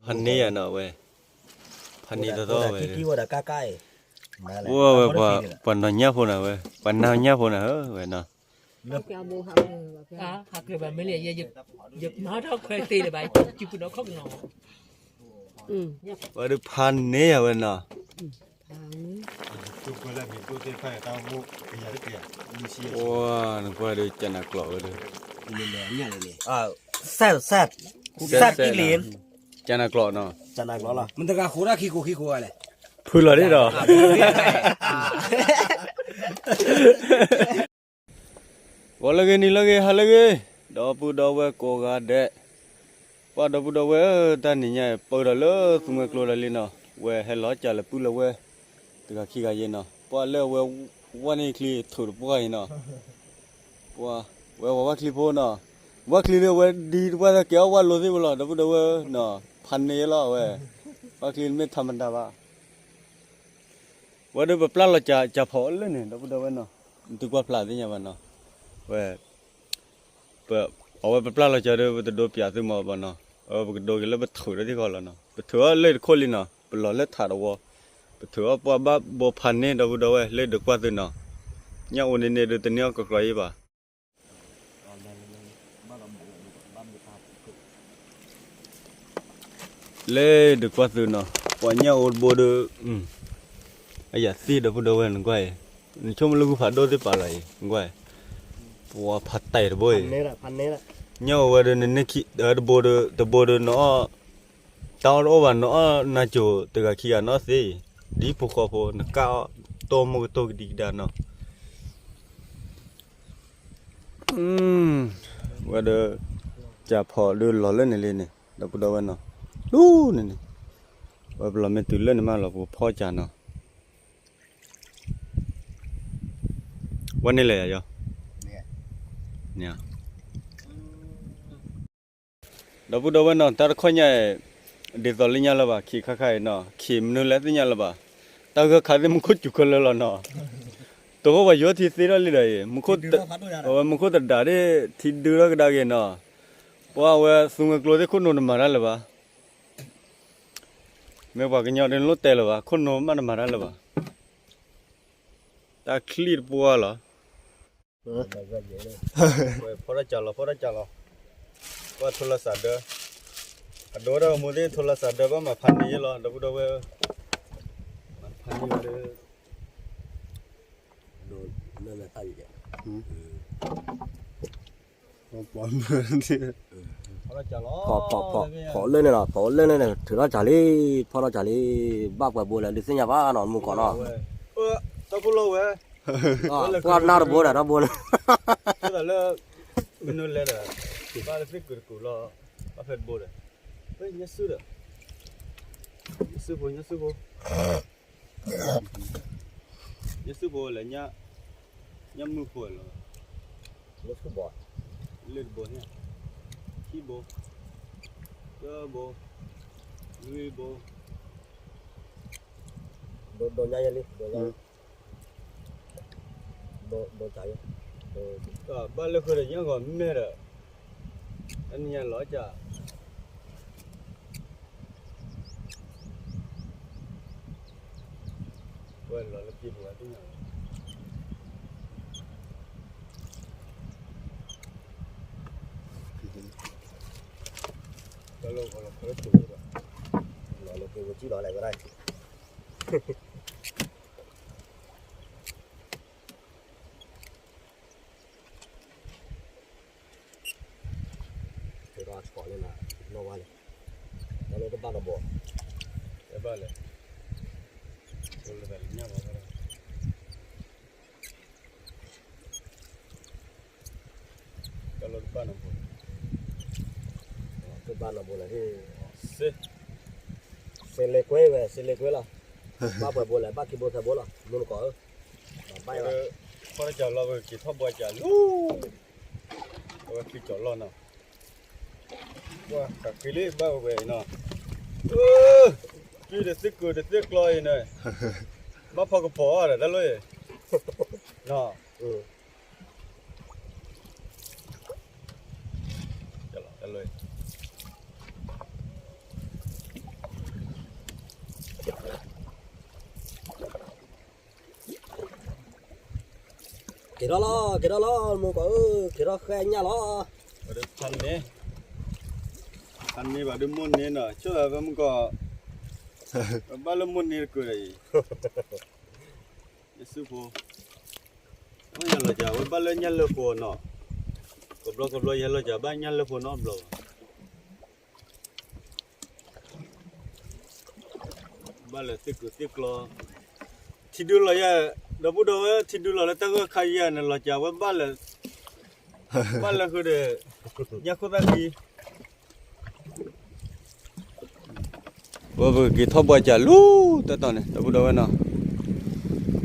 ဖးန့ၢ်ယၤနီၤဝဲ, ဖးန့ၢ်တသီဝဲ, အိၣ်ဝဲပှၤနီၢ်ညၣ်ဖိနၤဝဲ, ပှၤနီၢ်ညၣ်ဖိနၤဧၢဝဲနီၤ, ဝဲဒုးဖးန့ၢ်ယၤဝဲနီၤ. နကွၢ်ဒုးကနၤကျိးဝဲဒုး, ကနၤကျိးနီၤ, ဖုလီၤဒ်ဒီး ဂီၤလၢဂ့ၤ နံၤလၢဂ့ၤ ဟါလၢဂ့ၤ, ဒီပုၢ်ဒီဝဲၢ်ကိးဂၤဒဲး, ပှၤဒီပုၢ်ဒီဝဲၢ်ဧၢ, တၢ်နံၤညါအံၤ ပၢၢ်ဒီးလၢသူမွဲကျိတၢ်လံနီၤ, ဝဲဟဲလီၤကၢ်လၢပုၢ်လၢဝဲၢ် တဂၤခံဂၤယဲနီၤ, ပှၤလၢအဝဲဝဲၢ်န့ၢ်ချံထုးတပှၢ်အံၤနီၤ, ပှၤဝဲဝဲၢ်ချံဖိနီၤ, ဝဲၢ်ချံလၢအဝဲဒ်တပှၢ်သၢကဲအီၣ်ဝဲၢ်လိသ့ၣ်ဖိလီၤ ဒီပုၢ်ဒီဝဲၢ်နီၤ, ဖးန့ၢ်လီၤဝဲ, ဝဲၢ်ချံမ့ၢ်ထးမတၤဘၣ် ဝဲဒုးပပျၢ်လီၤကၢ်ဖီးလၢန့ၣ် ဒီပုၢ်ဒီဝဲၢ်နီၤ, နသုကွၢ်ဖျါသ့ၣ်ညါဘၣ်နီၤ, ဝဲ အဝဲပပျၢ်လီၤကၢ်ဒီး ပတဒိးပၠးသုမီၤဘၣ်နီၤ, ပကဒိးက့ၤလၢပထုးဒီးသ့ၣ်ဃီလီၤနီၤ, ပထုးအီၣ်လၢတခိၣ်လံနီၤ, ပလီၤလၢထးတဝီ, ပထုးအီၣ်ပှၢ်ဘၣ်ဘိဖးန့ၢ် ဒီပုၢ်ဒီဝဲၢ် လၢဒုးကွၢ်သုနီၤ, ညၣ်အိၣ်န့ၣ်န့ၣ်ဒုးတန့ၢ်အီၣ်ကကျီၤအံၤဘၣ် လၢဒုးကွၢ်သုနီၤ, ပှၤညၣ်အိၣ်တဘိဒီး, အယၤသ့ၣ်ဒီပုၢ်ဒီဝဲၢ်နကွၢ်အံၤ, နဆိကမိၣ်လၢဂုၢ်ဖးဒိၣ်သ့ၣ်ပာ်လီၤအံၤ နကွၢ်အံၤ, ပှၤဖးတဲာ်တဘိအံၤ, ညၣ်အိၣ်ဝဲဒီးနန့ၢ်ခံ, တဘိဒီး တဘိဒီးနအီၣ်, တၢ်အီၣ်တအိၣ်ဘၣ် နအီၣ်နၤကိၤတဂၤခံဂၤနအီၣ်သ့အံၤ, ဒ်ဖိဃီဖိ နကၣ်အီၣ် တိၢ်မိၢ်ကတိၢ်ကဒံကဒါနီၤ ဝဲဒီး ကၢ်ဖီးဒုးလီၤလၢန့ၣ်လံန့ၣ် ဒီပုၢ်ဒီဝဲၢ်နီၤ, လၢန့ၣ်န့ၣ်, ဝဲပလီၤမ့ၢ်တုၤလၢန့ၣ်မးလီၤ ပကဖီၣ်ကၢ်နီၤ, ဝဲန့ၣ်လဲၣ်ယၤယီၤ, ဒီပုၢ်ဒီဝဲၢ်နီၤ တၢ်တခီညါအံၤ ဒ်သိးလၢညါလၢၤဘၣ် ခံခါခါအံၤနီၤ ခံမနုၤလဲၣ်သ့ၣ်ညါလၢၤဘၣ်, တၢ်ဂၢၢ်ခးသ့ၣ်မူခိၣ်စူၤခဲလၢာ်လီၤနီၤ, တဃိပှၤယိၤထံသ့ထီၣ်လံဒီးအံၤ မူခိၣ်, ဝဲမူခိၣ်တဒးဒ်ထံဒုထီၣ်ကဒါက့ၤနီၤ, ပှၤဝဲသူမွဲကျိသ့ၣ်ခိၣ်နူာ်တမၤတၢ်လၢၤဘၣ် မ့ၢ်ပှၤကညီဒ်နလိၣ်တဲလၢၤဘၣ် ခိၣ်နူာ်မးတမၤတၢ်လၢၤဘၣ်, တၢ်ချံၣ်တပှၢ်လီၤ, ဖီၣ်တၢ်ကၢ်လီၤ ဖီၣ်တၢ်ကၢ်လီၤ, ပှၤထိးလီၤစးဒၢ, အဒိဒၣ်မူသ့ၣ်ထိးလီၤစးဒၢ ဘၣ်မၤဖးန့ၢ်ယဲလီၤ ဒီပုၢ်ဒီဝဲၢ်, မၤဖးန့ၢ်ဝဲဒၣ် ဖီၣ်လၢန့ၣ်လီၤ ဖီၣ်လၢန့ၣ်လီၤ ထုးထီၣ်ကၢ်လံ ဖီၣ်ထီၣ်ကၢ်လံ, ဘၣ်ပှဲၤဘိလဲၣ် ဒုးသ့ၣ်ညါဘၣ်နီၤ မူကီးနီၤ, တၢ်ဖိလီၤဝဲ, ပှၢ်နၢ်တဘိဒီး တၢ်ဘိန့ၣ်, လၢ မနုၤလဲၣ်ဒီး, ဘၣ်လၢသ့ၣ်ကုာ်တကုာ်လီၤ, ဘၣ်ဖဲတဘိဒီး, ညၣ်စုဒီး, ညၣ်စုဖိ ညၣ်စုဖိ ညၣ်စုဖိလဲၣ်, ညၣ်မုၢ်ဖိလီၤ, လၢတဘိန့ၣ်, ခံဘိ, သၢဘိ, လွံၢ်ဘိ, ဒိညါယဲလံ, ဒိညါယဲ, ဒိ, ဒိ, ဘၣ်လၢဃုာ်ဒီးညၣ်ဂီၤမဲာ်ဒီး, တနံၤညါလီၤကၢ် ဝဲလီၤလၢပှၤသ့ၣ်ညါလီၤ, လီၤလၢပှၤကစံၣ်လီၤလဲၣ်ဝဲဒၣ် ကဲဒီးအဆီၣ်လၢနၤ, နီၢ်ဝါလဲၣ်, တၢ်လၢတဘၣ်တဘိ, တဘၣ်လဲၣ်, လၢညၣ်ဘၣ်, တၢ်လၢတဘၣ်နဘိ, တဘၣ်နဘိလဲၣ်, စ့, စ့လဲၤကွဲဝဲ စ့လဲၤကွဲလီၤ, ဘၣ်ပှဲၤဘိလဲၣ် ဘၣ်ခံဘိသၢဘိလီၤ မုၢ်နကီးဧၢ, ဘၣ်, ဖီၣ်တၢ်ကၢ်လီၤ ပက့ၤထီၣ်ဘှါကၢ်လီၤ, အဝဲချံကၠီၤလီၢ်နီၤ, ပှၤဃးဃ့လံ ဘၣ်ဝဲအံၤနီၤ, အၢ, ကံၣ်တသ့ၣ်ကုာ်တသ့ၣ်ကျီအံၤန့ၣ်, ဘၣ်ဖီကပီၤအီၤဒီးတၢ်လီၢ်အံၤ, နီၤ, တၢ်လီၢ်အံၤ, တၢ်လီၢ်အံၤ, က့ၤထီၣ်လီၤ က့ၤထီၣ်လီၤ မိၢ်ကီၢ်ဧၢ, က့ၤထီၣ်ဃဲညၣ်လီၤ. ဖးန့ၢ်, ဖးန့ၢ်ဘၣ်ဒုးမိၢ်န့ၢ်နီၤ, ဆိၣ်ဝဲဖဲမုၢ်ကီၢ်, ဝဲဘၣ်လၢမိၢ်န့ၢ်တကၢၢ်အံၤ, ယစုဖိ, ယလီၤစၢ်ဝဲဘၣ်လၢညၣ်လၢဖိနီၤ, ကဘျီကဘျီယဟဲလီၤစၢ်ဘၣ်ညၣ်လၢဖိနီတဘျီဘၣ်. ဘၣ်လၢသ့ၣ်ကူသ့ၣ်ကျီ, ထံဒုလီၤယဲ, ဒီပုၢ်ဒီဝဲၢ် ထံဒုလီၤလၢတၢ်ဂၢၢ်ခါယဲန့ၣ် လီၤစၢ်ဝဲဘၣ်လၢ, ဘၣ်လၢဃုာ်ဒီး, ညၣ်ခိၣ်သၣ်ခံ ပကက့ၤထီၣ်ဘှါစၢ်လူၤတၢ်တီၤန့ၣ် ဒီပုၢ်ဒီဝဲၢ်နီၤ,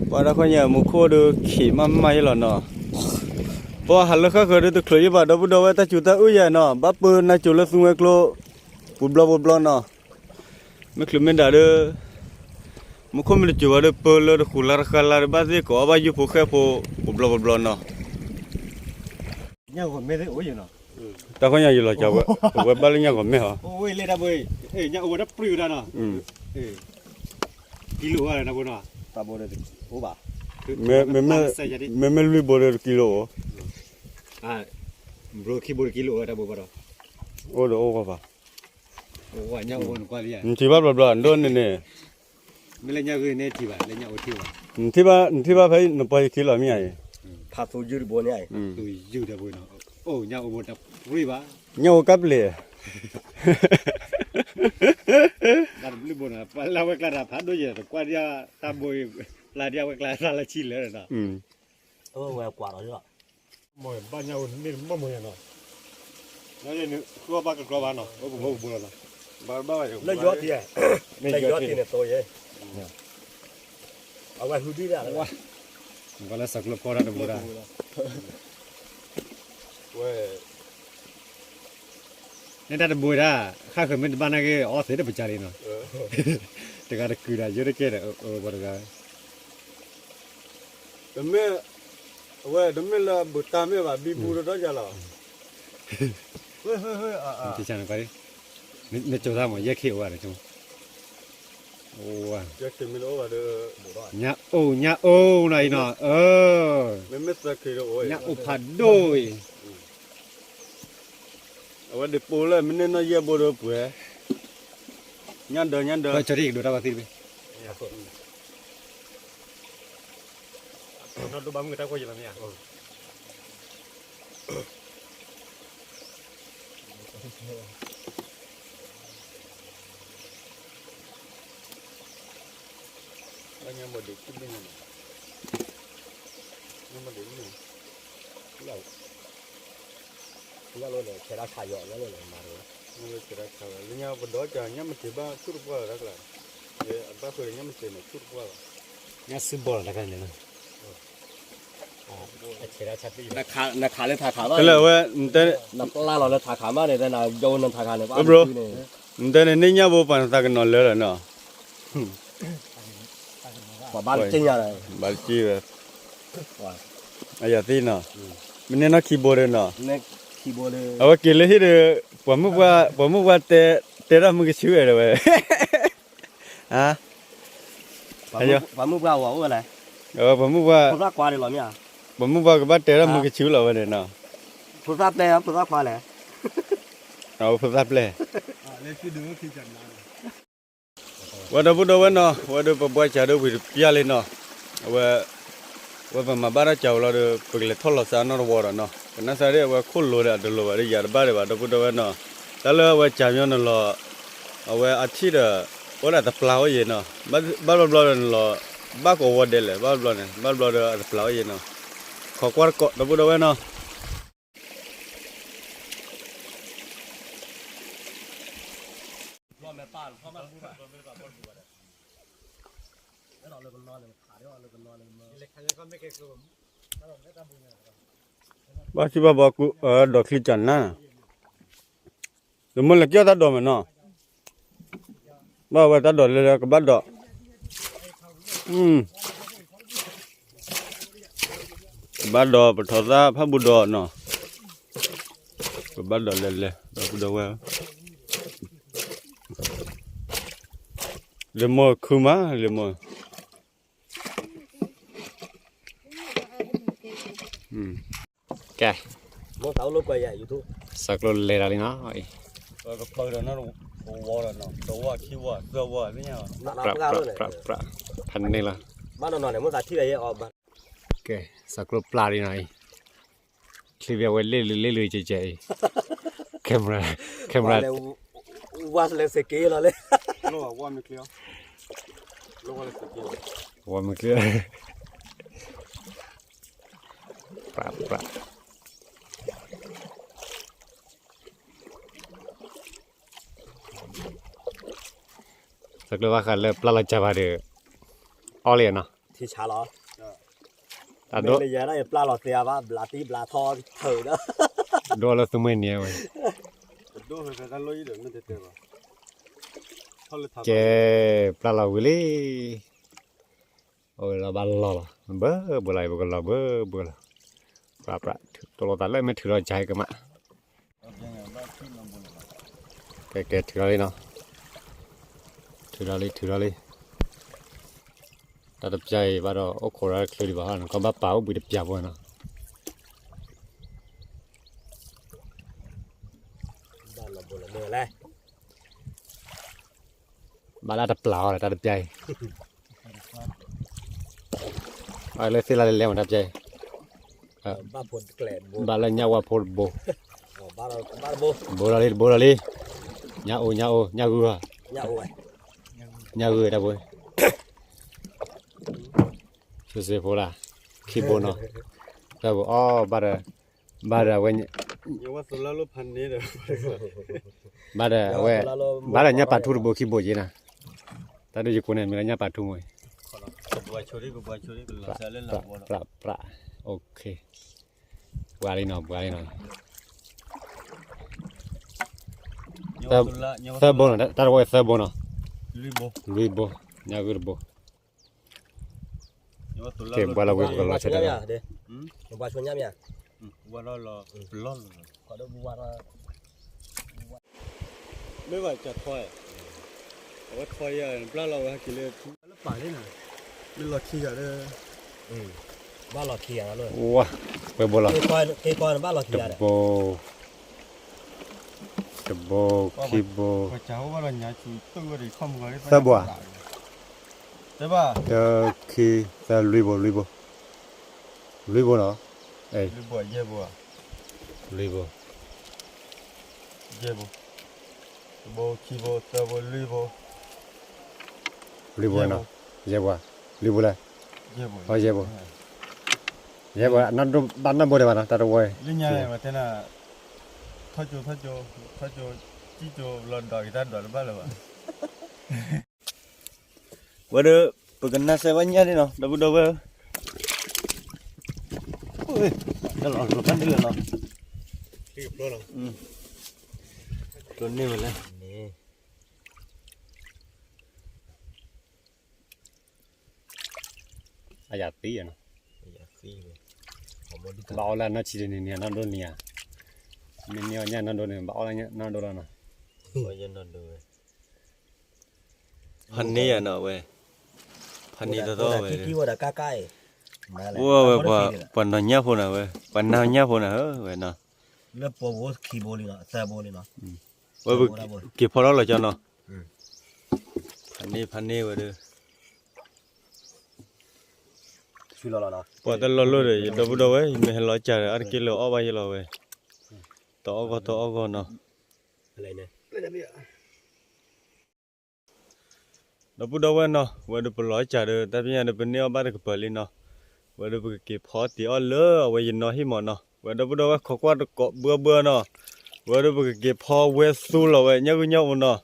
ပှၤတၢ်ခီညါမူခိၣ်ဒီးခံးမးမးယဲလီၤနီၤ, ပှၤဟးလၢဃၣ်ဃၢၤဒီးတချုးယဲဘၣ် ဒီပုၢ်ဒီဝဲၢ် တၢ်စူၤတၢ်အုၣ်ယဲနီၤ ဘၣ်ပၢနၤစူၤလၢသူဝဲၤကျိၤ, ပူၤဘျီပူၤဘျီနီၤ, မ့ၢ်ချုးမ့ၢ်ဒၣ်ဒီး, မူခိၣ်မ့ၢ်တစူၤဝဲဒီး ပၢလၢတဃူၤလါတဃါလါဒီး ဘၣ်သ့ၣ်ကိးအီၣ်ဘၣ်ယုၢ်ဖိဃဲဖိ, ပူၤဘျီပူၤဘျီနီၤ တၢ်ခီညါယလီၤစၢ်ဝဲ, အဝဲဘၣ်လၢညၣ်ဂီၤမဲၢ်ဟီ, ကံလိာ်ဝဲ, မ့မ့ၢ်လွံၢ်ဘိဒီးတကံလိာ်အိၣ်, အိၣ်ဒီးအိၣ်ဂီၢ်ဘၣ်, နထံၣ်ဘၣ်ဘျီဘျီ ဒိၣ်န့ၣ်န့ၣ် နထံၣ်ဘၣ် နထံၣ်ဘၣ်ဖဲနပှၤယခံလီၤမ့ၢ်ဧါအံၤ, ဖးသူယုၢ်တဘိန့ၣ်, ညၣ်အိၣ်ကပျ့ၤ, တၢ်တဘျုးဘိန့ၣ် ပှၤလၢဝဲကျါဒီး ဖးဒိၣ်ယဲၢ် တကွၢ်ဒံးတၢ်ဘိ, ပျၢ်ဒံးဝဲကျါတၢ်လၢဆံလၢာ်ဒီး, ဝဲကွၢ်ဒီး မ့ၢ်ဘၣ်ညၣ်အိၣ်န့ၣ်မ့ၢ်မ့ၢ်နီၤ, ဃုအီၣ်ဘၣ်ကကြီဘၣ်နီၤ, အိၣ်ပူၤအိၣ်ပူၤလီၤနီၤ, ဘၣ်ဘၣ်လၢယီၤထံ, လၢယီၤထံန့ၣ်သိးယဲ, အဝဲဟူဒံးဒၣ်, နကွၢ်လၢစးကျိၤဖီတၢ်တဘိဒၣ်, ဝဲ န့ၣ်တၢ်တဘိဒၣ်, ဃၣ်ဃၢၤမ့ၢ်တဘၣ်နာ်က့ အီၣ်သ့တပစၢ်လံနီၤ, တဂၤတကုာ်ဒၣ်ယိတကဲဒီး ပှၤတဂၤ, တမ့ၢ်, အဝဲတမ့ၢ်လၢဘူးတၢ်မ့ၢ်ဘၣ် ဘံဘူတဒီးယၤလီၤ, နကၠိသးမး ယဲၢ်ခ့အိၣ်ဝဲဒီး, ညၣ်အိၣ်ညၣ်အိၣ်နီၤအံၤနီၤ, ညၣ်အိၣ်ဖးဒိၣ်အံၤ, အဝဲဒၣ်ပိာ်လၢမ့ၢ်န့ၢ်နီၢ်ယဲၢ်ဘိဒီးပှဲၤ, ညၣ်ဒၢညၣ်ဒၢ, နီၢ်ဒိၣ်ဘၣ်မုၢ်ကတၢၢ်ကွၢ်ယလီၤမ့ၢ်ဧါ ဘၣ်ညၣ်မိၢ်ဒံးခံဘ့ၣ်န့ၣ်, ညၣ်မိၢ်ဒံးန့ၣ်, ညၣ်လိန့ၣ် ဆဲးတၢ်ခးယီၤ ညၣ်လိန့ၣ်မၤတဝဲ, ညၣ်လိဆဲးတၢ်ခးဝဲ လၢညၣ်ပဒီးကၢ် ညၣ်မ့ၢ်တ့ၢ်ဘၣ်ဆူၣ်တပှၢ်လီၤတၢ်ကျါ, အဘၣ်ဃုာ်ဒီးညၣ်မ့ၢ်တ့ၢ်န့ၣ်ဆူၣ်တပှၢ်လီၤ, ညၣ်စုဘီၣ်လီၤတၢ်ကျါန့ၣ်လီၤ. နခးလၢထးခးဘၣ်, တလၢဝဲ, နပျၢ်လီၤလၢထးခးမးန့ၣ် တနၤယိနထးခးန့ၣ်, နတဲန့ၣ် န့ၢ်ညၣ်ဘိပှၤနသးကနီၤလၢလီၤနီၤ, ပှၤဘၣ်တက့ၢ်ညါလီၤ, ဘၣ်တက့ၢ်ဝဲ, အယၤသ့ၣ်နီၤ, မ့ၢ်န့ၢ်နီၢ်ခံဘိဒီးနီၤ, အဝဲက့ၤလၢဟံၣ်ဒီး, ပှၤမုၣ်ပှၢ်, ပှၤမုၣ်ပှၢ်တဲ, တဲတၢ်မုၢ်ကဆူၣ်ဝဲဒီးဝဲ ပှၤမုၣ်ပှၢ်ဝဲအိၣ်လဲၣ်, ပှၤမုၣ်ပှၢ်, ပှၤမုၣ်ပှၢ်ကဘၣ်တဲတၢ်မုၢ်ကဆူၣ်လီၤဝဲန့ၣ်နီၤ, ဖိသၣ်ပျဲၢ်ဖိသၣ်ခွါလဲၣ်, ဖိသၣ်ပျဲၢ် ဝဲဒီပုၢ်ဒီဝဲၢ်နီၤ ဝဲဒီးပဘှါစၢ်ဒီးဝံၤတပျၢ်လံနီၤ, အဝဲ, ဝဲပမၤဘၣ်တၢ်စၢ်ဝဲလီၤဒီး ပကလဲၤထီၣ်လီၤစၢ်နီတဝီဒီးနီၤ, ကနၣ်စၢ်ဒ်အဝဲခိၣ်လိၤဒီးအတလိၤဘၣ်ဒီးယၤတဘၣ်ဒံးဘၣ် ဒီပုၢ်ဒီဝဲၢ်နီၤ, တၢ်လၢအဝဲစၢ်မညီနုာ်လီၤ, အဝဲအထံၣ်ဒီး, အိၣ်ဒီးအသပျၢ်အိၣ်ယဲနီၤ, ဘၣ်ဘျီဘျီဒီးနလီၤ, ဘၣ်ကိးဝီဒဲးလဲၣ် ဘၣ်ဘျီန့ၣ် ဘၣ်ဘျီဒီးအသပျၢ်အိၣ်ယဲနီၤ, ခိးကွၢ်တကိး ဒီပုၢ်ဒီဝဲၢ်နီၤ ဘၣ်ထံၣ်ဘၣ်ဘီကူ, ဒီးချံကၢ်နါ, တမ့ၢ်လၢကၠီၣ်တၢ်ဒိးမ့ၢ်နီၤ, ဘၣ်ဝဲတၢ်ဒိးလဲၤလဲၤကဘၣ်ဒိး, ကဘၣ်ဒိးပထီသၣ်ဖးဘူးဒီးနီၤ, ကဘၣ်ဒိးလဲၤလဲၤ ဒီပုၢ်ဒီဝဲၢ်, လံာ်မိၢ်ခုမး လံာ်မိၢ်, ကဲ, စးကျိးလဲၤတၢ်လံနီၤ, ပြး ပြး ပြး ဖးန့ၢ်လီၤ, ကဲ, စးကျိးပျၢ်လံနီၤအံၤ, ချံဘၣ်ဝဲလ့လုာ်လ့လုာ်ကဲကဲအံၤ, camera, camera, ဝါမ့ၢ်ချ့, ပြး ပြး စးကျိးဘၣ်ဃးလၢပျၢ်လီၤစှၤဘၣ်ဒီး အီၣ်လံနီၤ, ထံဆါလီၤ, တၢ်ဒိ, ပျၢ်လီၤသ့ဘၣ် ဘျးတံၢ်ဘျးထီထၢဒီး, ဒိၣ်လၢသူမှဲန့ၣ်ဝဲ, ကဲ, ပျၢ်လီၤဝံၤလံ, အိၣ်လီၤဘၣ်လီၢ်လီၤ, ဘၢဘၢလီၤ ပကလီၤဘၢဘၢလီၤ, ပြး ပြး တိၢ်လိာ်သးလၢမ့ၢ်ထုးထီၣ်ကဟဲကမး, ကဲ ကဲ ထုးထီၣ်လံနီၤ, ထုးထီၣ်လံ ထုးထီၣ်လံ, တၢ်တပျၢ်အံၤဘၣ်ဒီး အိၣ်ခိးတၢ်တချုးဒံးဘၣ်, နကဘၣ်ပာ်အိၣ်ဘှံးတပျၢ်ဖိနီၤ, ဘၣ်လၢတပျၢ်အီၤလၢတၢ်တပျၢ်အံၤ, ဘၣ်လၢသ့ၣ်လၢလဲၤလဲၤမးတၢ်ပျၢ်အံၤ, ဘၣ်လၢညၣ်ဝါဖိတဘိ, ဘိလီၤလံ တဘိလီၤလံ, ညၣ်အိၣ် ညၣ်အိၣ် ညၣ်ဂုၢ်ဧါ, ညၣ်ဂုၢ်တၢ်ဘိ, စ့စ့ဖိလၢ, ခံဘိနီၤ, တၢ်ဘိအီၤ ဘၣ်ဒီး, ဘၣ်ဒီးအဝဲ, ဘၣ်ဒီးအဝဲ, ဘၣ်ဒီးညၣ်ပာ်ထူတဘိခံဘိက့ၤနၤ, တၢ်ဒိယကိးန့ၣ် မ့ၢ်လၢညၣ်ပာ်ထူမ့ၢ်, ပြး ပြး ပြး ပြး, ပှၤလံနီၤ ပှၤလံနီၤ, သၢဘိနီၤ တၢ်တဝီသၢဘိနီၤ, လွံၢ်ဘိ, ညၣ်ဂုၢ်တဘိ, ကဲ ဘှါလီၤဝံၤ ပကလီၤဆဲးတၢ်လီၤ, မ့ၢ်ဘၣ်ကထီ, အဝဲထီယၤ ဘျါလီၤဝဲဟဲက့ၤလၢ, လၢပာ်လံနီၤ, မ့ၢ်လီၤခံဂၤဒီး, ဘၣ်လီၤခံဂၤလီၤ, ဝါ, ဝဲဘိလီၤ, တဘိ, တဘိ, ခံဘိ, သၢဘိဧါ, တၢ ခံ သၢ လွံၢ်ဘိ, လွံၢ်ဘိ, လွံၢ်ဘိနီၤ, လွံၢ်ဘိ, လွံၢ်ဘိ, တဘိ, ခံဘိ, သၢဘိ, လွံၢ်ဘိ, လွံၢ်ဘိနီၤ, ယဲၢ်ဘိ, လွံၢ်ဘိလဲၣ်, ယဲၢ်ဘိ, ယဲၢ်ဘိ, ဘၣ်နီၢ်ဘိဒံးဘၣ်နီၤ တၢ်တဝီအံၤ, လၢညါဝဲတဲနၤ, ထီၣ်ကၠိ, ထီၣ်ကၠိ, ထီၣ်ကၠိ, ကံၣ်ကၠိလီၤဒီးက့ၤတၢ်ဒွးတဘၣ်လၢၤဘၣ် ဝဲဒီး, ပကနၢ်စဲးဘၣ်ညၣ်လံနီၤ ဒီပုၢ်ဒီဝဲၢ်ဧၢ, တၢ်လီၤလီၤဘၣ်န့ၣ်လီၤ, ကျိန့ၢ်ဝဲလဲၣ်, အယၤသံနီၤ, ဘၣ်အီၣ်လၢအနီၢ်ဆံးတနံၤန့ၣ် အနီၢ်ဒိၣ်န့ၣ်ဧါ, မ့ၢ်န့ၢ်အီၣ်ညၣ်နီၢ်ဒိၣ်န့ၣ် ဘၣ်အီၣ်လၢညၣ်နီၢ်ဒိၣ်လီၤနီၤ, ဖးန့ၢ်ယၤနီၤဝဲ, ဖးန့ၢ်သီသီဝဲ, အိၣ်ဝဲပှၤနီၢ်ညၣ်ဖိနၤဝဲ, ပှၤနီၢ်ညၣ်ဖိနၤဧၢဝဲနီၤ, လၢပှၤဘိခံဘိလံနီၤ သၢဘိလံနီၤ, ဝဲပက့ၤဖီထီၣ်လီၤကၠီနီၤ, ဖးန့ၢ်ဖးန့ၢ်ဝဲဒီး ပှၤတလီၤလိၣ်ဒီး ယဒီပုၢ်ဒီဝဲၢ် ယမ့ၢ်ဟဲလီၤစၢ်ဒီး အါတက့ၢ်လၢအီၣ်ဘၣ်ယဲလီၤဝဲ, တအီၣ်ဂီၢ်တအီၣ်ဂီၢ်နီၤ, ဒီပုၢ်ဒီဝဲၢ်နီၤ ဝဲဒီးပလီၤစၢ်ဒီး တၢ်ပညၣ်ဒီးပန့ၢ်အီၣ်ဘၣ်တကပၤလံနီၤ, ဝဲဒီးပကက့ၤဖီတ့ၢ်အီၣ်လၢအဝဲယနီၤဟံၣ်မးနီၤ, ဝဲဒီပုၢ်ဒီဝဲၢ်ခိးကွၢ်တကိးဘှၢဘှၢနီၤ, ဝဲဒီးပကက့ၤဖီဝဲသူလီၤဝဲ ညၣ်ဂုၢ်ညၣ်အူနီၤ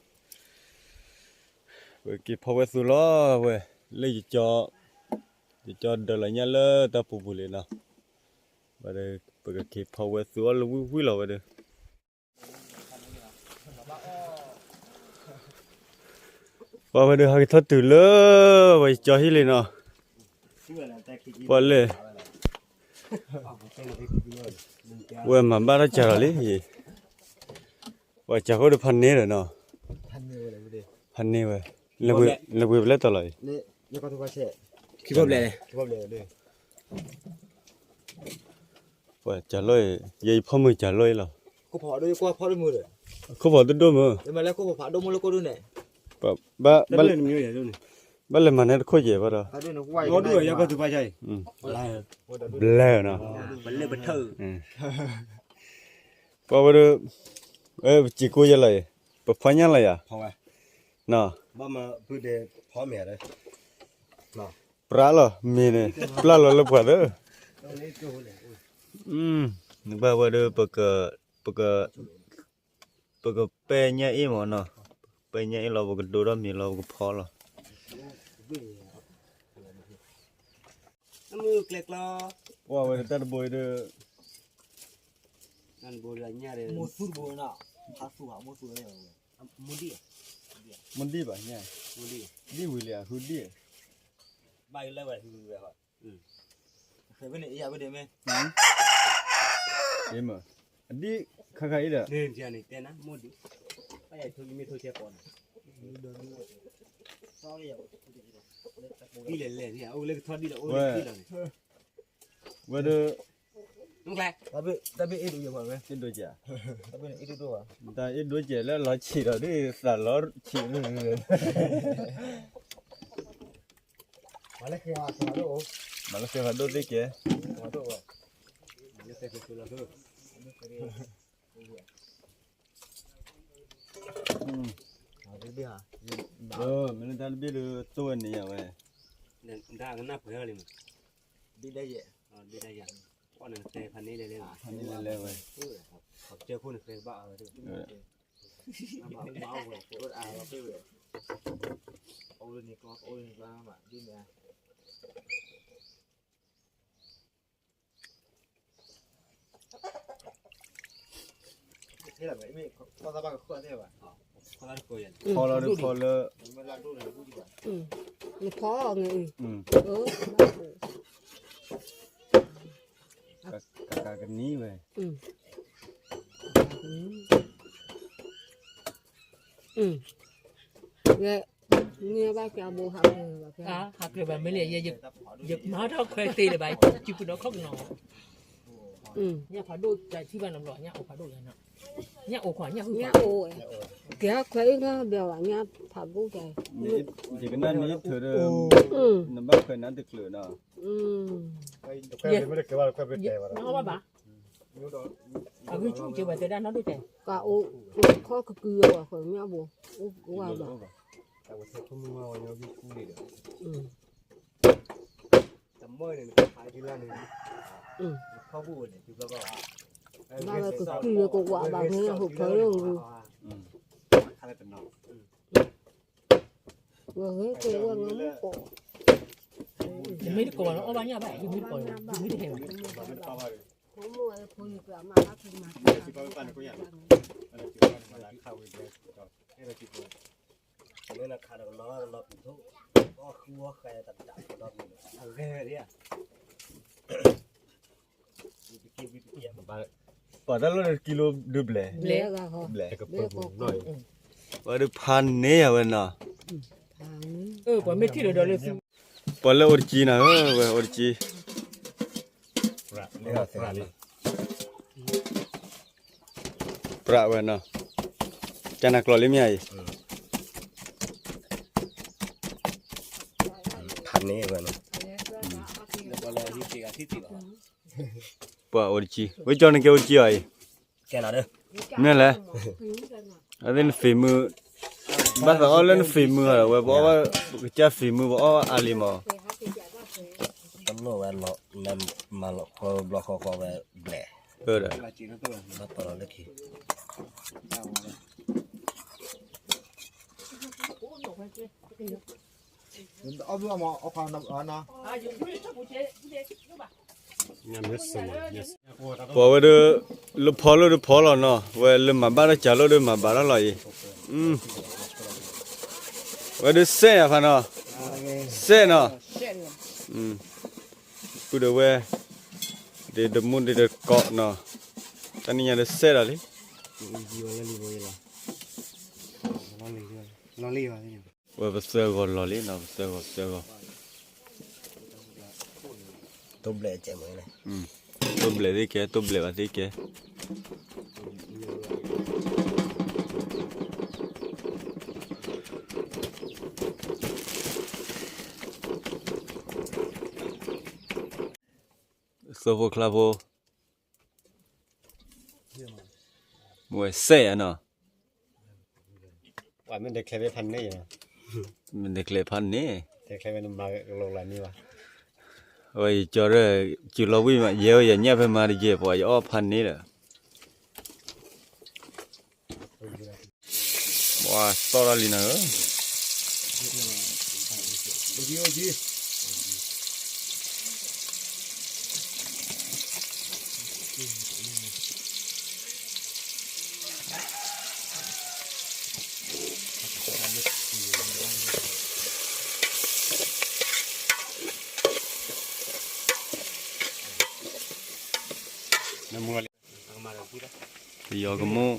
ပကက့ၤဖီဝဲသူလီၤဝဲ, လၢယကၠီ, ယကၠီဒၢးလီၤညၣ်လၢတၢ်ပူၤပူၤလံနီၤ, ဝဲဒီးပကက့ၤဖီဝဲသူအီၣ်လၢဝံၣ်ဝံၣ်လီၤဝဲဒီး, ပှၤဝဲဒီးဟးက့ၤထီၣ်တုၤလၢဝဲယကၠီဟံၣ်လံနီၤ, ပှၤလဲၣ်, ဝဲမၤဘၣ်ထီၣ်စၢ်လီၤလံ ပှၤစၢ်ဃိဒီးဖးန့ၢ်ဒီးနီၤ, ဖးန့ၢ်ဝဲ, လဲၤပှ့ၤပလဲၤတီၤလီၤအံၤ, ခံဘျဲၣ်, ခံဘျဲၣ် ပှၤကၢ်လီၤအံၤ ယဲယဖီမုၢ်ကၢ်လီၤအံၤလီၤ. ခိၣ်ဖီၣ်တဒိၣ်မုၢ်, ဘၣ်လဲၤမၤန့ၢ်တခိၣ်ကဲဘၣ်ဒီး, ဘၣ်လဲၤမၤန့ၢ်တခိၣ်ကဲဘၣ်ဒီး, ဘျဲနီၤ, ပစံးကိယဲလီၤအံၤ, ပဖီညၣ်လီၤယၤ, နီၤ, ပြးလီၤမ့ၢ်န့ၣ် ပျၢ်လီၤလၢပှၤသၢ, နဘၣ်ဝဲဒီး ပကပဲညၣ်အ့ၣ်မ့ၢ်နီၤ, ပဲညၣ်အ့ၣ်လီၤ ပကဒိထီၣ်မ့ၤလီၤ ပကဖီလီၤ. ပှၤဝဲဒၣ်တၢ်တဘိအံၤဒီး, မူဒံၣ်ဘၣ်ညါ, ဒံၣ်ဝံၤလံ အဟူဒံၣ်, အဒံၣ်ခါခါအံၤဒီး, ဝဲဒီး, တၢ်ဘ့ၣ်အ့ၣ်ဒိးကဲ, တၢ်အ့ၣ်ဒိးကဲလၢလီၤဆံးဒီးဒ်သးလီၤဆံး, မၤလၢဃဲဖးဒိၣ်သ့ကဲ, မ့ၢ်လၢတၢ်တဘ့ၣ်ဒီးသိၣ်ဝဲန့ၣ်ယဝဲ, ဒၣ်ကနၢ်ပှဲၤလံမး, ဖဲန့ၣ်လဲၤလဲၤဝဲ, ဖီလီၤဒီးဖီလၢ, နဖီအီၤန့ၣ်, ကကနံၤဝဲ, ဟးကျၢၤဘၣ်မ့ၢ်လံ, ယမၤထီၣ်ခွဲသ့လၢၤဘၣ်, စုပူၤနီၤခီၣ်ကနီၤ, ညၣ်ဖးဒိၣ်တထံၣ်ဘၣ်နီတဘျီ, ညၣ်အိၣ်ဖးဒိၣ်, ညၣ်အိၣ်ခွါ, ညၣ်အိၣ်, ကဲခွဲအံၤကဘၣ်ဘၣ်, ညၣ်ဖးဒိၣ်တ, ယကနၣ်န့ၣ်ထၢဒီး, နဘၣ်ခွဲးနၤတချုးနီၤ, အဂ့ၢ်ဆူၣ်က့ၤဝဲတဲဒၣ်နီၢ်ဒိၣ်တဲ, ကအိၣ်ခီၣ်ကကုၤအဝဲခွဲးမ့ၢ်ဘိ, အိၣ်ဝဲဘၣ်, ဘၣ်ဝဲကကုၤဝဲကဝးဘၣ်မ့ၢ်ဟိၣ်ဖျိးလၢ, ဝဲဂ့ၤကဲဝဲငါမ့ၢ်ကိး, ယမ့ၢ်တကိးဘၣ်လၢအီၣ်ဘၣ်ညၣ်ဘၣ်, ယမ့ၢ်တကိး, ယမ့ၢ်တဟဲဘၣ်, ဖိမုၣ်ဝဲဖိယုၢ်ကျါမၤဘၣ်ဖံးမၤတၢ်, မ့ၢ်နခးဒီးကလီကလီပူၤထိၣ်, အီၣ်ဃုအီၣ်ဃဲတဒၣ်ကဒီးပူၤ, အဂ့ၤဝဲဒၣ်, ပှၤတၢ်လီၢ်န့ၣ်ကံလိဒုဘျဲၣ်, ဘျဲၣ်, ပှၤဒုးဖးန့ၢ်ယၤဝဲနီၤ, ပှၤမ့ၢ်ထံၣ်လၢဒီးလၢ, ပှၤလၢအိၣ်တကံနီၤ, ဝဲအိၣ်တကံ ပြးဝဲနီၤ, ကနၤကျိးလံမ့ၢ်အံၤ, ဖးန့ၢ်ဝဲနီၤ, ပှၤအိၣ်တကံ, ဝဲကၠီနကဲအိၣ်တကံအီၤအံၤ, မ့ၢ်လဲၣ်, အသ့ၣ်နဖံးမုၢ်, ဘၣ်သးအီၣ်လၢနဖံးမုၢ်အီၤဒီး ဝဲပအီၣ်ဘၣ်, ပကစၢ်ဖံးမုၢ်ပအီၣ်ဘၣ်အါလံမး, တလိၣ်ဝဲလီၤ, မၤလီၤဃီဘျီဃီဃီဝဲဘျဲၣ်, ဘၣ်တီလီၤလၢခံ ပှၤဝဲဒၣ်, လၢဖီလိၣ်ဒီးဖီလီၤနီၤ, ဝဲလၢမၤဘၣ်တၢ်ကၢလိၣ်ဒီးမၤဘၣ်ထီၣ်လီၤအံၤ, ဝဲဒၣ်စဲးယၤဖးနီၤ, စဲးနီၤ, ပုၢ်ဒီးဝဲ, ဒ်တမူဒ်တကိးနီၤ, တနံၤညါဒီးစဲးဒီးလံ, ဝဲပသၢဂီၤလီၤလံနီၤ, ပသၢဂီၤ ပသၢဂီၤ, တဘျဲၣ်ကဲမးလၢ, တိၢ်ဘျဲးသ့ၣ်ကဲ, တိၢ်ဘျဲးဘၣ်သ့ၣ်ကဲ. သိဖိချါဖိ, မ့ၢ်ဝဲစဲးယၤနီၤ. မ့ၢ်တကျဲဖးန့ၣ်, အဝဲယကၠီၤဒီး စူၤလီၤဝံၣ်မးယဲဝဲယညၣ်ဖဲမၤတယဲၢ်ပှၤယအီၣ်ဖးန့ၣ်ဒီး ပှၤသီၣ်တၢ်လံနၤဧၢ. ပယီၤကမိၣ်,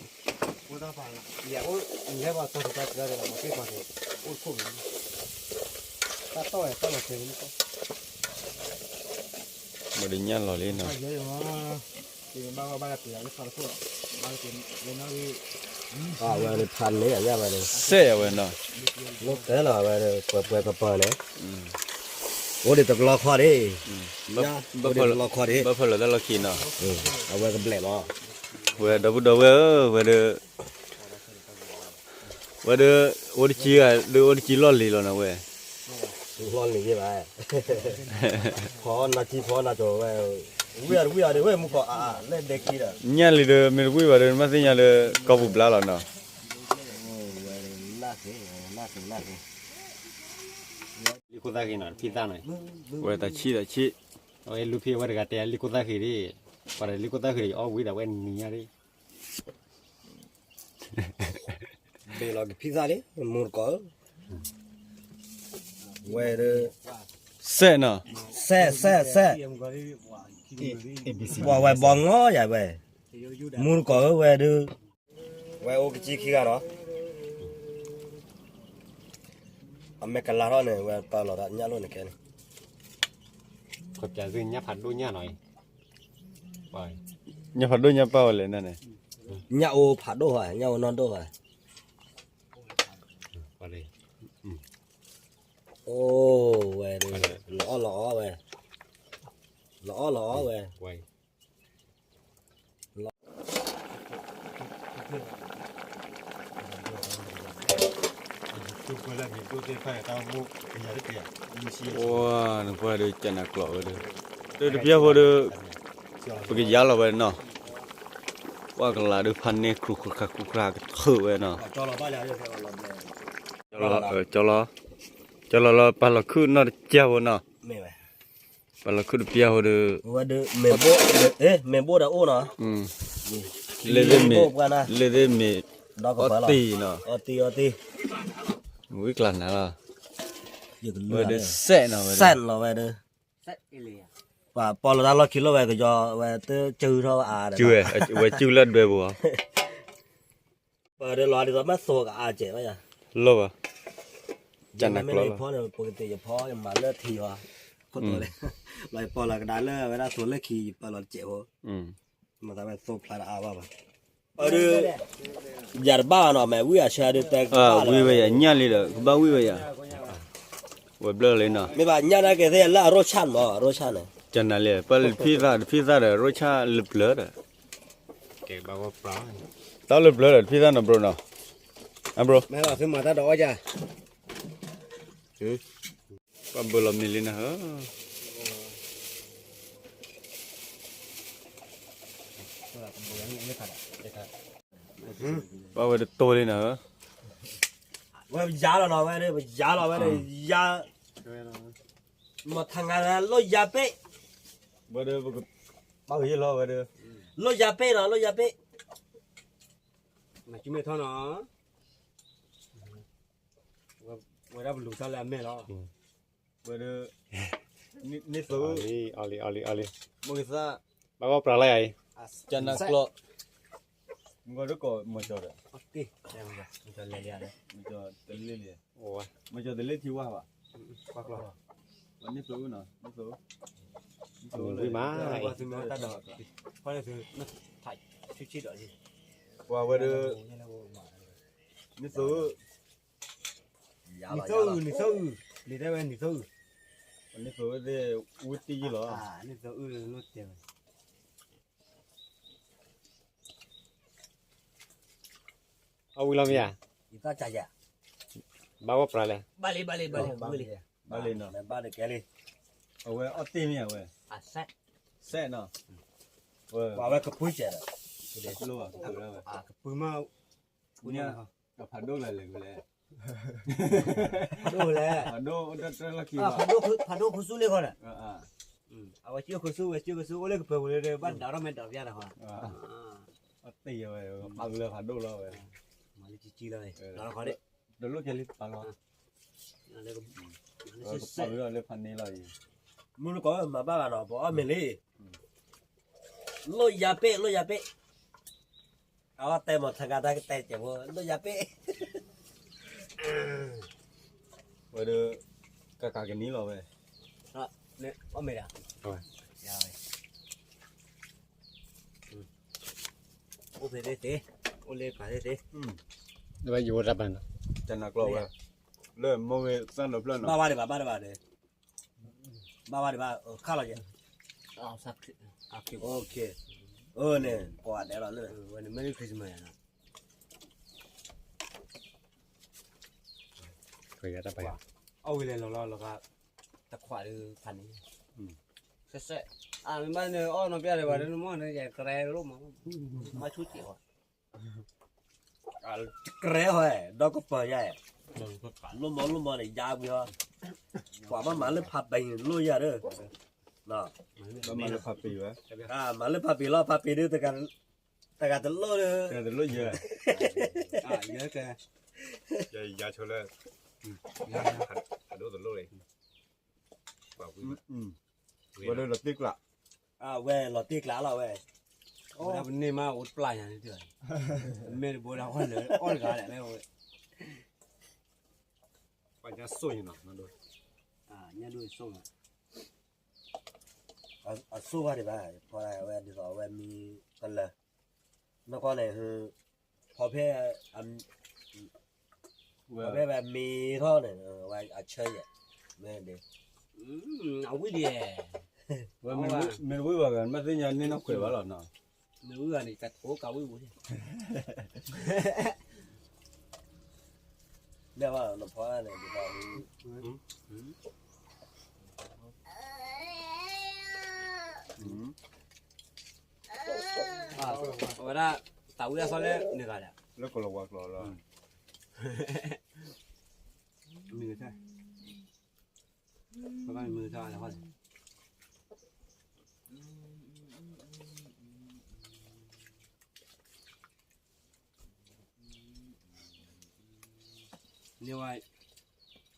မ့ၢ်တညၣ်လီၤလံနီၤ. အဝဲဖးန့ၣ်အညၣ်ဝဲန့ၣ်, စဲးအဝဲနီၤ, လီၤတဲလီၤအဝဲ ပှဲၤပှဲၤပၢၤပၢၤန့ၣ်, အိၣ်ဒံးတကလီခီဒံး, အိၣ်ဒံးတကလီခီဒံး, ဘၣ်ဖၢလီၤတၢ်လီၢ်ခံနီၤ, အဝဲကဘျဲးမး, ဝဲဒီပုၢ်ဒီဝဲၢ်ဧၢ, ဝဲဒီး ဝဲဒီး အိၣ်တကံဂၤဒီး အိၣ်တကံလီၢ်လံၤလီၤနီၤဝဲ, လီၢ်လံၤယဲဘၣ်, ဖီနၤကံဖီနၤကၠီၤဝဲ, ဝံၣ်အီၤတဝံၣ်အီၤဒီး ဝဲမူကီၢ်အါအါလၢဒဲခံဒီး ညၣ်လံၤဒီး မ့ၢ်တဝံၣ်ဘၣ်ဒီး နဘၣ်သ့ၣ်ညါလၢ ကီၢ်ပူၤဘျါလီၤနီၤ, လံၣ်ခိၣ်သၣ်ဃံနီၤ တဖံသၣ်နီၤ, ဝဲတၢ်ဆံၣ်တၢ်ဆံၣ်, အဝဲလံၣ်ဖံဝဲတဂၤတဲလံၣ်ခိၣ်သၣ်ဃံဒံး, ပှၤဒီးလံၣ်ခိၣ်သၣ်ဃံဒီး ယအီၣ်ဝံၤဒီး ဝဲနံၤညါဒံး ဘ့ၣ်လီၤကဖံသၣ်လံ မူတကိးဧၢ, ဝဲဒီး စဲးနီၤ, စဲး စဲး စဲး, ပှၤဝဲဘီငီယၤဝဲ, မူတကိးဧၢဝဲဒီး, ဝဲအိၣ်ကစံခံဂၤနီၤ, အမဲာ်ကလၤထီၣ်န့ၣ် ဝဲပာ်လီၤသးညၣ်လိၣ်န့ၣ်ခဲန့ၣ်, ညၣ်ဖးဒိၣ်ညၣ်နီၤ, ညၣ်ဖးဒိၣ်ညၣ်ပာ်ဝဲလဲၣ်န့ၣ်, ညၣ်အိၣ်ဖးဒိၣ်ဧါ ညၣ်အိၣ်နီၢ်ဒိၣ်ဧါ, အိၣ်ဝဲ, လီၤအီၣ်လီၤအီဝဲ, လီၤအီၣ်လီၤအီဝဲ ပှၤနကွၢ်ဒီးကနၣ်ကျိးဝဲဒီး, တပျၢ်ဖိဒီး, ပကယါလီၤဝဲနီၤ, ပှၤကလၤဒီးဖးန့ၢ် ခူၣ်ခူၣ်ခါခူၣ်ခါကထုးဝဲနီၤ, ကၠီလီၤ, ကၠီလီၤလီၤ ပာ်လီၤခုၣ်နီၢ်တပျၢ်ဖိနီၤ, ပာ်လီၤခုၣ်တပျၢ်ဖိဒီး, မ့ၢ်ဘိၣ်ဒီးအိၣ်နီၤ, လ့ၣ်သ့ၣ်မ့ၢ်, လ့ၣ်သ့ၣ်မ့ၢ်, အီၣ်တံၢ်နီၤ, ဝံၤကျါနၤလီၤ, ဝဲဒီးစဲးနီၤဝဲဒီး, ပှၤပီလီၤတၢ်လီၢ်ခံလိၣ်ဝဲ ကယီၤဝဲတကၢထီၣ်အါဒီး, ဝဲစုလၢဒွဲပူၤ, ပှၤဒီးလီၤဒ်သိးမ့ၢ်သိကအါစဲးဘၣ်ယၤ, လီၤဘၣ်, ကနၣ်ကျိးလီၤ, ပကသ့ၣ်ယဖီယမၤလၢထံအီၤ, ခိၣ်တီလၢ, လီၤယပီလီၤကဒါလၢအဝဲဒၣ်သိလၢခံ ယပာ်လီၤတစဲးဖိ, မၤသးဝဲသိဖျါတအါဘၣ်ဘၣ်, အဒီး, ယၤတဘၣ်ဘၣ်နီၤ မ့ၢ်ဝံၣ်အဆၢဒုးတဲ, ဝံၣ်ဝဲယၤညၣ်လံဒီး ကဘၣ်ဝံၣ်ဝဲယၤ, ဝဲဘျၢလံနီၤ, မ့ၢ်ဘၣ်ညၣ်နာ်က့ၤသ့ၣ်လၢအရိၣ်ဆၣ်မး အရိၣ်ဆၣ်န့ၣ်, ကနၣ်လံ ပှၤလၢတဖံသၣ်တဖံသၣ်ဒီး ရိၣ်ဆၣ်လၢပျၢၤဒီး, တၢ်လၢပျၢၤဒီးတဖံသၣ်နီၤ bro နီၤ, bro, မ့ၢ်လီၤသုမၤတၢ်ဒီးအီၣ်ယၤ ပှၤဘၢလီၤမ့ၢ်လံနၤဧၢ, ပှၤဝဲတတိၢ်လံနၤဧၢ, ဝဲပယါလီၤနီၤ ဝဲဒီး ပယါလီၤဝဲဒီး ယါ, မ့ၢ်ထါငါလၢလိၣ်ယါပ့ၣ်, ဝဲဒီး ပကပာ်ဂ့ၤလီၤဝဲဒီး, လိၣ်ယါပ့ၣ်နီၤ လိၣ်ယါပ့ၣ်, မ့ၢ်ထီနီၤ ဝဲဒၣ်ပလူၤသၣ်လၢအမဲာ်လီၤ, ဝဲဒီး, န့ၣ်သိး, အီလံ အီလံ အီလံ, မ့ၢ်ဂ့ၤသၣ်, ဘၣ်ဂီၢ်ပြးလၢယၤအံၤ, ကနၣ်ကျိး, မ့ၢ်ဂီၢ်ဒိၣ်ကီးမီၤကၠီၤဒီး, မီၤကၠီၤတလ့ၣ်လံ, မီၤကၠီၤတလ့ၣ်ထံဝါဘၣ်, န့ၣ်သိးနီၤ န့ၣ်သိး ဝံၤမး, ပှၤဝဲဒၣ်, နသိး, နသိးအုၣ်, နသိးအုၣ်, လံာ်တဲဝဲနသိးအုၣ်, နသိးသ့ၣ်, ဝံတံၢ်ယံလီၤ, နသိးအုၣ်, အဝံၤလီၤမ့ၢ်ဧါ, ဘၣ်ဝဲပြးလဲၣ်, ဘၣ်လံ, ဘၣ်လံ, ဘၣ်လံ, ဘၣ်လံနီၤ, ဘၣ်လံ, အဝဲအီၣ်တ့ၢ်မ့ၢ်ဧါဝဲ, စဲးနီၤ, ပှၤဝဲကပုၢ်စဲးဒီး, ကပုၢ်မး, ဖးဒိၣ်လဲၣ်လဲၣ်လဲၣ်, ဖးဒိၣ်လဲၣ်, ဖးဒိၣ်, ဖးဒိၣ်ခူသူၣ်လ့ၣ်ဃီဒီး, အဝဲကၠိခူသူၣ်, ဝဲကၠိခူသူၣ်, အိၣ်လၢကပၢၤပူၤလၢဒီး ဘၣ်ဒၣ်ထီၣ်မဲာ်ဒိးပျၢ်ဒီးဃီ, အီၣ်တ့ၢ်ဝဲ, ပာ်လၢဖးဒိၣ်လီၤဝဲ, မၤလၢကကံလီၤ, တလိၣ်ကဲလံပာ်လီၤ, လၢဖးန့ၣ်လီၤ, မုၢ်နကီၢ်မၤဘၣ်ဘၣ်နီၤ, ပအီၣ်မ့ၢ်လံ, လိၣ်ယၤပ့ၣ်, လိၣ်ယၤပ့ၣ်, အဝဲတဲမၤထါကါတၢ်ကတဲကဲးဖိ, လိၣ်ယၤပ့ၣ်, ဝဲဒီး, ကကးကနံၤလီၤဝဲ, အီၣ်မ့ၢ်ဒၣ်, အိၣ်ဖဲသ့ၣ်သ့, အိၣ်လၢပှၤသ့ၣ်သ့, ဝဲယိၤတၢ်ပၢ်နီၤ, တနၤကျီဝဲ, လၢမိၢ်ဂ့ၤသၣ်နီၤဖျၢၣ်နီၤ, ဘၣ်ဘၣ်ဒံးဘၣ်, ဘၣ်ဒံးဘၣ်, ဘၣ်ဘၣ်ဒံးဘၣ်, ခါလီၤယဲ, န့ၣ်, ကိးဂၤဒဲးလီၤလၢ, Merry Christmas, အီၣ်ဝံၤလဲၤလီၤလီၤလီၤ, တခွးဒုးဖးန့ၣ်, စဲးစဲး, အမ့ၢ်ဘၣ်န့ၣ် အီၣ်နီၢ်ပျၢ်ဒံးဘၣ်ဒီး နမ့ၢ်န့ၣ် ယကရဲလိၣ်မး, မၤဆူၣ်စဲးဝဲ, ကရဲဟီ, ဒီးကပၢၤယါ, လိၣ်မီၤလိၣ်မီၤန့ၣ် ယါဝံၤဟီ, ပှၤဘၣ်မၤလၢဖးပ့ၤန့ၣ် လိၣ်ယၤဒီး, မၤလၢဖးပ့ၤလီၤ, ဖးပ့ၤဒုး တဂၤတလိၣ်ဒီး, တလိၣ်ယဲ, ယၤဆိလၢ, ဖးဒိၣ်တလိၣ်, ဝဲလီၤတ့ၢ်ကျး, ဝဲလီၤတ့ၢ်ကျးလီၤဝဲ, ဝဲဒၣ်ပန့ၢ်မးအိၣ်တပျၢ်ညါန့ၣ်, မ့ၢ်တဘိဒၣ်အီၣ်လၢအီၣ်တဂၤလဲၣ်, ပှၤညါစိၣ်ညါနီၤ, ညါဒိၣ်စိၣ်မး, အစိၣ်ဘၣ်ဒံးဘၣ်, ဖီဝဲဒ်သိးအဝဲမံကလၢၤ, နကွၢ်န့ၣ်, ဖီဖဲ, ဖီဖဲဝဲမံထီၣ်န့ၣ်, ဝဲအဆၢယဲၢ်, မ့ၢ်ဒ်, အဝံၣ်ဒံး, မ့ၢ်တဝံၣ်ဘၣ်ဂၤ မ့ၢ်သ့ၣ်ညါန့ၢ်နီၢ်ခွဲးဘၣ်လီၤနီၤ, မ့ၢ်ဝံၣ်ဘၣ်န့ၣ် ကအိၣ်ကးဝံၣ်ပူၤ, မ့ၢ်ဘၣ်နဖီန့ၣ်, အဝဲဒၣ်, တၢ်ဝံၣ်အသီလၢန့ၣ်ဂၤဒီး, လၢကလီၤဝါကျိာ်လီၤ, မုၢ်ထါ, ပဘၣ်မုၢ်ထါလၢဟီန့ၣ်, န့ၢ်ဝဲ,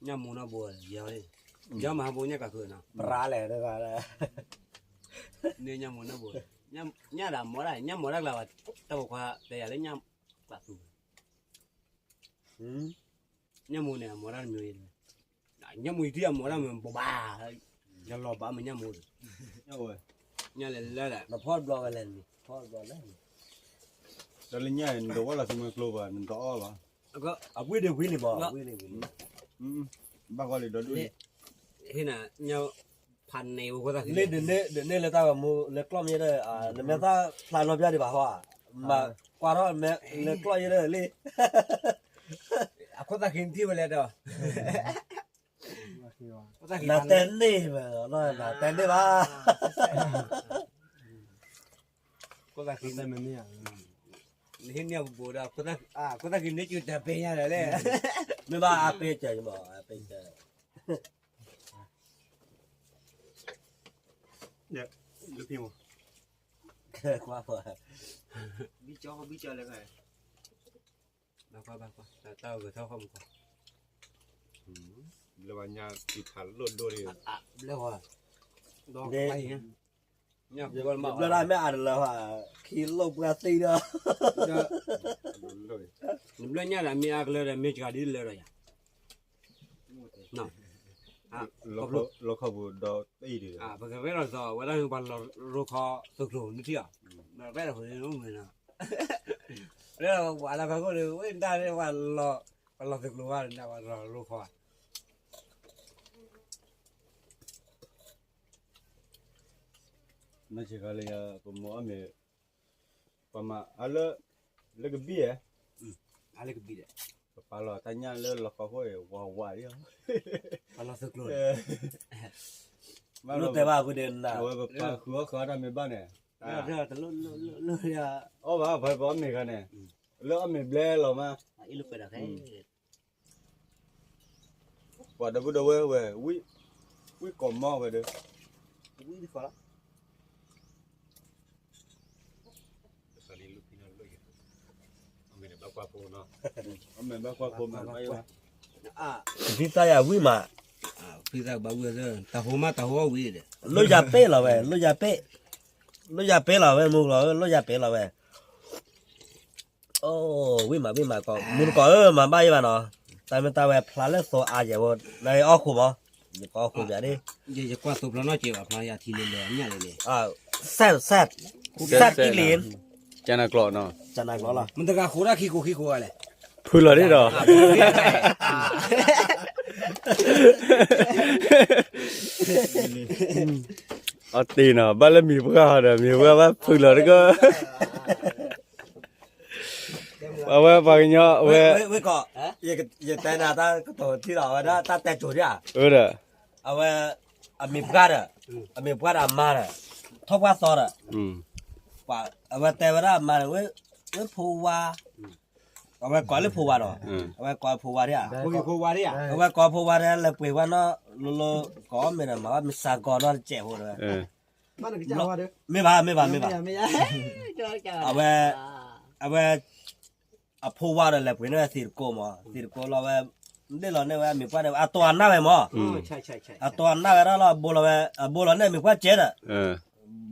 ညၣ်မူနီၢ်ဘိ, ယီၤ, ယီၤမၤဟးဘိညၣ်ကးခုနီၤ, ပရၤလဲၣ်တဂၤ, န့ၢ်ညၣ်မူနီၢ်ဘိ, ညၣ်ဒၣ်မီၤဒၣ် ညၣ်မီၤတၢ်ကျါဘၣ်, တၢ်ပိာ်ခွါတဲယၤလၢညၣ်ကျးသူ, ညၣ်မူန့ၣ် အမီၤတၢ်တမံၤ, ညၣ်မူယထံၣ်အမီၤတၢ်မ့ၢ်ဘိးဘၣ်, ယလီၤဘၣ်မ့ၢ်ညၣ်မူ, ညၣ်လဲၤလၢလဲၣ်, နဖီတဘျီဝဲလဲၣ်, ဖီတဘျီလဲၣ်, ဒီးလၢညၣ်အံၤ နတဝီလီၤသုးမုၢ်ကျိဘၣ် နတအီၣ်ဘၣ်, အဝံၣ်ဒံးဝံၣ်လံဘၣ်, ဝံၣ်လံဝံၣ်လံ, ဘၣ်ဂီၢ်လံဒီဒူၣ်လံ, ဟ့ၣ်နၤ, ဖးန့ၢ်ဝဲ, လၢဒ်န့ၣ်လၢတၢ်ဂီၤမူ လၢကျီၢ်မ့ၢ်ဒီး, နမ့ၢ်သၣ်ဖျါနီၢ်ပျၢ်ဒံးဘၣ်ဟီ, မၤကွၢ်ထီၣ်မ့ၢ်လၢကျီၢ်ယဲဒီးလံ, အခိၣ်သၣ်ခံနထံၣ်ဝဲလဲၣ်ဒီး နတဲန့ၢ်ဘၣ်, နတဲန့ၢ်ဘၣ်, ခိၣ်သၣ်ခံ, နဟ့ၣ်န့ၢ်အပူၤဒီး, ခိၣ်သၣ်ခံန့ၢ်ကၠူတပ့ညါဒီးလဲၣ်, မ့ၢ်ဘၣ်အပ့ၤကၢၤမး အပ့ၤကၢၤ, လၢဖံမး, ကွၢ်, ဘံကၠီဘံကၠီလဲၣ်, ဘၣ်ကွၢ်ဘၣ်ကွၢ်, တၢ်ဂဲၤထီၣ်ဃီမူကွၢ်, ဘျၢဝဲညါကံဖးလိၣ်ဒိၣ်န့ၣ်, ဘျၢဝဲ, ဘျၢဒၣ်မ့ၢ်အတလၢၤဘၣ်, ခံလိၣ်ပှၢ်သ့ၣ်ဒီး, နဘျၢညါဒီးမ့ၢ်အါကလၢဒီး မ့ၢ်စှၤဒ်လၢဒီးယၤ, နီၤ, လီခီပူၤဒီးတအံၤဒ် ပကရဲၣ်လီၤစီၤ ဝဲဒၣ်ပှၤလီၤရိခီသုးကျိၤနထံၣ်အီၤ, ပရဲၣ်လီၤဖိန့ၣ်မုၢ်နီၤ, ပှၤလီၤခီခိၣ်ဒီး ဝဲဒၣ်ပှၤလီၤသုးကျိၤဘၣ် ပှၤလီၤရိခီ နဆ့ကၤလၢယၤ ပမိၢ်အီၣ်မ့ၤ, ပှၤမၤအါလၢ လၢကဘံၣ်ဧါ, အါလၢကဘံၣ်ဒီး ပပာ်လီၤတၢ်ညၣ်လၢလီခီခိၣ်အံၤ ဝးဝးလံ, ပှၤလီၤသုးကျိၤ, မ့ၢ်တဲဘၣ်အဃိဒီး အဝဲပပာ်ဃုာ်အီၣ်ဃုာ်အီၣ်တၢ်မ့ၢ်ဘၣ်န့ၣ်, တလိၣ်လိၣ်လိၣ်လိၣ် အီၣ်ဘၣ်ဖဲပအီၣ်မ့ၤခါန့ၣ်, လၢအီၣ်မ့ၤဘျဲလီၤမး, ပှၤဒီပုၢ်ဒီဝဲၢ်ဝဲ, ဝံၣ်ကိးမီၢ်ဝဲဒီး ဖံသးယၤဝံၣ်မး, ဖံသးဘၣ်ဝံၣ်, တၢ်ဟိမးတၢ်ဟိအီၣ်ဝံၣ်ဒီး လိၣ်ယၤပဲလီၤဝဲ, လိၣ်ယၤပဲ, လိၣ်ယၤပဲလီၤဝဲ မုၢ်လီၤ, လိၣ်ယၤပဲလီၤဝဲ, ဝံၣ်မးဝံၣ်မးကီး မုၢ်တကိးဧၢ မၤဘၣ်ယံၤဘၣ်နီၤ, တၢ်မ့ၢ်တၢ်ဝဲဖျါလၢသိအါယဲၢ်ဝဲ, နအီၣ်ဃိမး, ယကအီၣ်ဃိပၠးဒၣ်, ယကွၢ်သိဖျါနီၢ်က့ၤဘၣ်ဖျါယၤထံန့ၣ်လၢအညၣ်လၢန့ၣ်, စဲးစဲး, စဲးကံလံ, ကနၤကျိာ်နီၤ, ကနၤကျိာ်လီၤ, မတဂၤဃိဒၣ်ခံကိးခံကိးဂၤလဲၣ်, ဖုလီၤဒ်ဒီး အီၣ်တ့ၢ်နီၤ ဘၣ်လၢမံၤပှၢ်ဟီဒီး မံၤပှၢ်ဘၣ်ဖုလီၤတကၢၢ်, အဝဲပှၤကညီအဝဲ, ယတဲနၤတၢ်ကတိၤထံၣ်လီၤ အဝဲဒၣ်တၢ်တဲကိၤဒၣ်ဧါ, အဝဲ, အမံၤပှၢ်ဒီး, အမံၤပှၢ်ဒီးအမါဒီး, ထီၣ်ပှၢ်သီဒီး, အဝဲတဲဝဲဒၣ်အမါန့ၣ်, ဝဲဖိဝါ အဝဲကိးလၢဖိဝါဒီး, အဝဲကိးဖိဝါဒၣ်ဧါ, အဝဲကိးဖိဝါဒၣ်လဲၤပှ့ၤဝဲနီၤ, လိၤလိၤကိးအီၣ်မ့ၤဒီး မၤဘၣ်မ့ၤစှၤကီးနီၤတစဲးဖိဒီး, မ့ၢ်ဘၣ်မ့ၢ်ဘၣ်မ့ၢ်ဘၣ်, အဝဲ, အဝဲ, အဖိဝါဒီးလဲၤပှ့ၤန့ၢ်ဝဲသံးတကိးမး, သံးတကိးလီၤဝဲ, ဒ့ၣ်လီၤန့ၢ်ဝဲမ့ၤပှၢ်ဒီး အတိၤအနၢ်ဝဲမး, အတိၤအနၢ်ဝဲဒၣ်လီၤ ဘိလီၤဝဲ, ဘိလီၤန့ၢ်မ့ၤပှၢ်စဲးဒီး,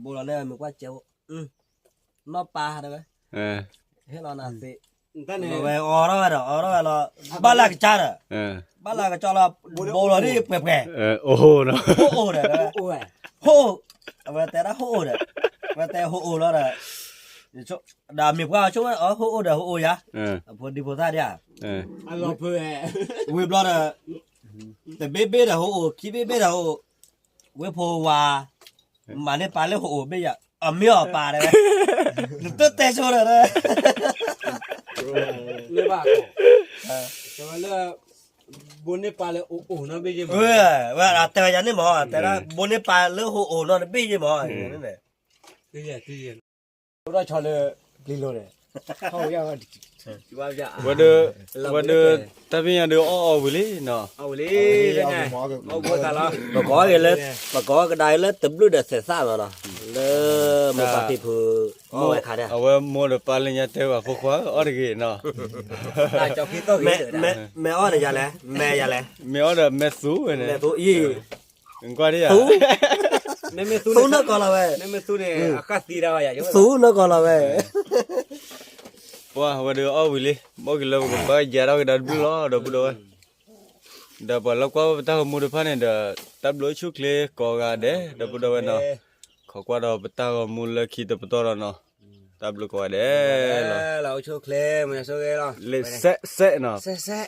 ဘိလီၤန့ၢ်မ့ၤပှၢ်စဲး, နီၢ်ပၢ်တဲဝဲ, ဟ့ၣ်လီၤနၤသ့, ဝဲအိးထီၣ်ဝဲဒီး အိးထီၣ်ဝဲလီၤ, ဘၣ်လၢကစၢ်ဒီး, ဘၣ်လၢကစၢ်လီၤ, ဘိလီၤန့ၢ်ပှဲၤပှဲၤ, အိၣ်, ဟိၣ်အိၣ်, အဝဲတဲဒၣ်ဟိၣ်အိၣ်ဒီး, အဝဲတဲဟိၣ်အိၣ်လီၤဒီး, ဒီးမ့ၤပှၢ်ဆိကမိၣ် ဟိၣ်အိၣ်ဒီးဟိၣ်အိၣ်ယၤ, အဖိဒံဖိသၣ်ဒၣ်ဧါ, ဝံၤဘျီဒီး, တဘ့ၣ်ဘ့ၣ်ဒီးဟိၣ်အိၣ် ခံဘ့ၣ်ဘ့ၣ်ဒီးဟိၣ်အိၣ်, ဝဲဖိဝါ, မၤန့ၢ်ပၢ်လၢဟိၣ်အိၣ်ဘ့ၣ်ယၤ, အမ့ၢ်အီၤပၢ်တဲဝဲ, နတတဲဆိဒီး, မ့ၢ်ဘၣ်, တဲဝဲလၢ, ဘိန့ၢ်ပၢ်လၢအိၣ်အိၣ်နီတဘ့ၣ်ယ့ၢ်မး, ဝဲတဲဝဲယၤန့ၣ်မး တဲဒၣ် ဘိန့ၢ်ပၢ်လၢဟိၣ်အိၣ်နီတဘ့ၣ်ယ့ၢ်မး, ဒ်, ဒ်, ဒ်, ဝဲဒၣ်, ဝဲဒၣ်တၢ်ဖံးညၣ်ဒုးအီၣ်အီၤဝံၤလံနီၤ, ပကိးကဒါလၢတဘျုးဒီးသဲးသၣ်မးနီၤ, လၢမိၢ်ပၢ်ဖံဖု, မိၢ်ဝဲခါဒီး, အဝဲမိၢ်ဒီးပၢ်လၢညါတဲဘၣ်ဖိခွါအီၣ်တဂ့ၤနီၤ, မ့ၢ်အီၣ်ဒီးယၤလဲၣ်, မ့ၢ်ယၤလဲၣ်, မ့ၢ်အီၣ်ဒီးမ့ၢ်သူဝဲန့ၣ်, သူနီၢ်ကီၢ်လီၤဝဲ, သူနီၢ်ကီၢ်လီၤဝဲ, ပှၤဝဲဒၣ်အီၣ်ဝံၤလံ, ဘၣ်က့ၤလၢပကဘၣ်ယၤထီၣ်က့ၤဒီးတဘျုးလီၤ ဒီပုၢ်ဒီဝဲၢ်, ဒီးပှၤလၢကွၢ်ပတၢ်ဂီၤမူတဖၣ်န့ၣ်ဒီး, တၢ်ဘျုးအိၣ်ဆူၣ်ချ့ကိးဂၤဒဲး ဒီပုၢ်ဒီဝဲၢ်နီၤ, ခိးကွၢ်ဒီးပတၢ်ဂီၤမူလၢခံတပတီၢ်ဒီးနီၤ, တၢ်ဘျုးကိးဂၤဒဲးလီၤ, လၢစဲးစဲးနီၤ, စဲးစဲး